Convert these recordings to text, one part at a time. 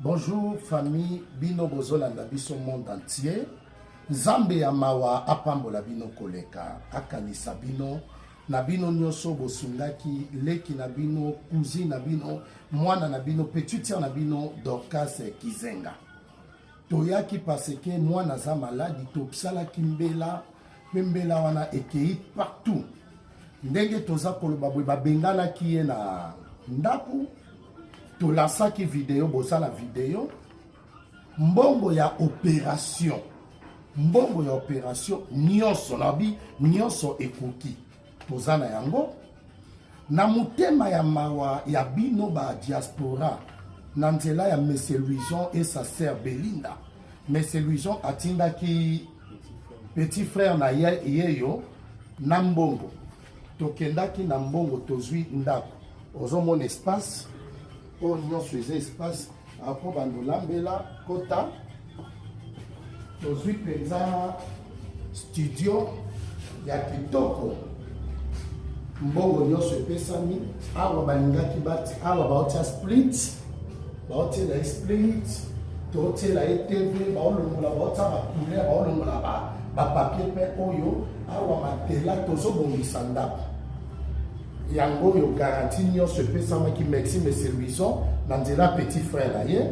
Bonjour famille, bino bozolanda biso monde entier. Nzambe ya mawa apambola bino koleka, akanisa bino na bino nyonso bosungaki leki na bino, cousine na bino, mwana na bino, petite sœur na bino Dorcas Kizenga. Toyaki parce que mwana aza maladi, tosalaki mbela mpe mbela wana ekei partout. Ndenge toza koloba boye, babenganaki ye na ndako, tolasaki video, bosala video mbongo ya operation, mbongo ya operation nyonso nabi nyonso ekoki, toza na yango na motema ya mawa ya bino ba diaspora na nzela ya Monsieur Louison et sa sœur Belinda. Monsieur Louison atindaki petit frère na ye yeyo na mbongo, tokendaki na mbongo tozwi ndako. Ozomona espace oyo nyonso eza espace apo bandolambela kota, tozwi mpenza studio ya kitoko, mbongo nyonso epesami awa. Balingaki bati awa baotia split, baotiela ye split, totiela ye TV, baolongola, baotia bacouleur, baolongola bapapier mpe oyo awa matela, tozobongisa ndako yango oyo. Garantie nyonso epesamaki. Merci Monsieur Louison na nzela petit frère na ye.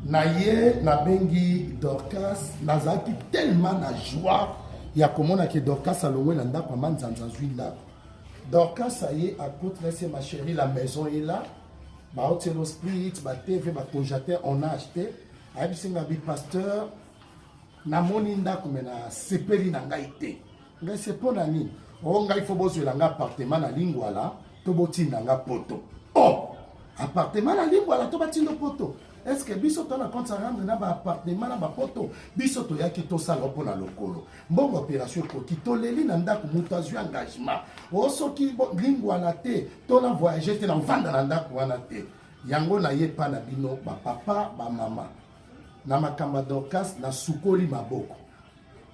Na ye nabengi Dorcas, nazalaki tellement na joie ya komona ke Dorcas alongwe na ndako ya manzanza, azwi ndako. Dorcas aye, akoti na se: "Ma chérie, la maison est là, baotiela split, batv, bacongélateur, on a acheté." Ayebisi nga bi: "Pasteur, namoni ndako me nasepeli na ngai te." Ngai se: "Mpo na nini?" "O ngai fo bozwela nga appartement na Lingwala to botinda nga Poto." Oh, appartement na Lingwala to batinda Poto, est ce que biso to na compte à rendre na baappartement na bapoto? Biso toyaki tosala mpo na lokolo mbongo opération ekoki, toleli na ndako, moto azwi engagement o soki Lingwala te to na voyage te, na ovanda na ndako wana te. Yango naye epa na bino bapapa, bamama, na makambo ya Dorcas nasukoli maboko.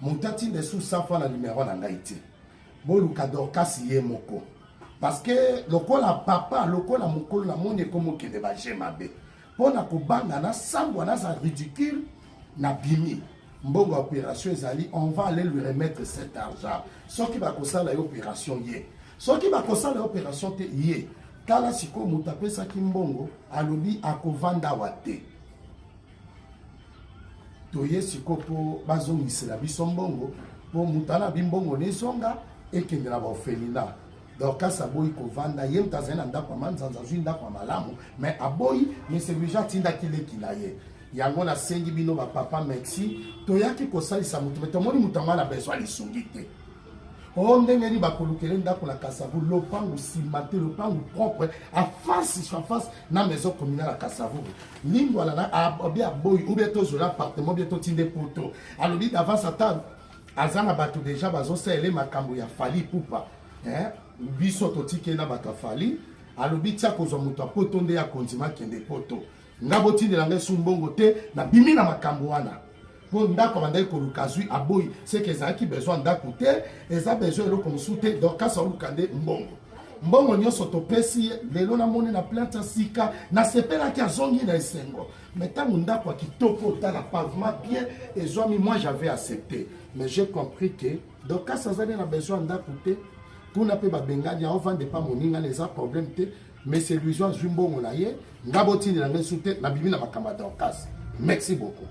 Moto atinda esu 100 fois na numero na ngai te, boluka Dorcas ye moko, parce que lokola papa, lokola mokolo, namoni ekomokende baje mabe mpo na kobanga nasambwa, naza ridicule. Nabimi, mbongo ya opération ezali, on va aller lui remettre cet argent. Soki bakosala ye opération, ye, soki bakosala ye opération te, ye. Tala sikoyo, moto apesaki mbongo alobi akovanda awa te. Toye sikoyo mpo bazongisela biso mbongo, mpo moto ana bimbongo nezonga, ekende na baorphelinat. Dorcas aboyi kovanda, ye moto azali na ndako ya manzanza, azwi ndako ya malamu mais aboyi. Monsieur Louis atindaki leki na ye. Yango nasengi bino bapapa, merci. Toyaki kosalisa moto me tomoni moto yango ana besoin lisungi te. O ndenge nini bakolukele ndako na Kasavu, lopangu nsima te, lopangu propre, aface sur face na maison communale ya Kasavu. Lingwala na abi aboyi, ou bien tozwela appartement, bien totinde Poto. Alobi d'avance, ata aza na bato déjà bazosalele makambo ya Fally Ipupa. Biso totikeli na bato ya Fally. Alobi tia kozwa moto ya Poto nde ya kondima akende Poto. Nga botindela ngai su mbongo te, nabimi na makambo wana, mpo ndako abandaki koluka azwi, aboyi. Seke ezalaki besoin ndako te, eza besoin eloko mosusu te. Dorcas aoluka nde mbongo. Mbongo nyonso topesi ye. Lelo namoni na plainte ya sika, nasepelaki, azongi na esengo. Mais ntango ndako ya kitoko, otala pavement bien ezwami, moi j'avais accepté, mais j'ai compris que Dorcas azali na besoin ya ndako te. Kuna mpe babengani, aovande pa moningana, eza problème te. Monsieur Louison azwi mbongo na ye. Nga botindela ngai su te, nabimi na makambo ya Dorcas. Merci beaucoup.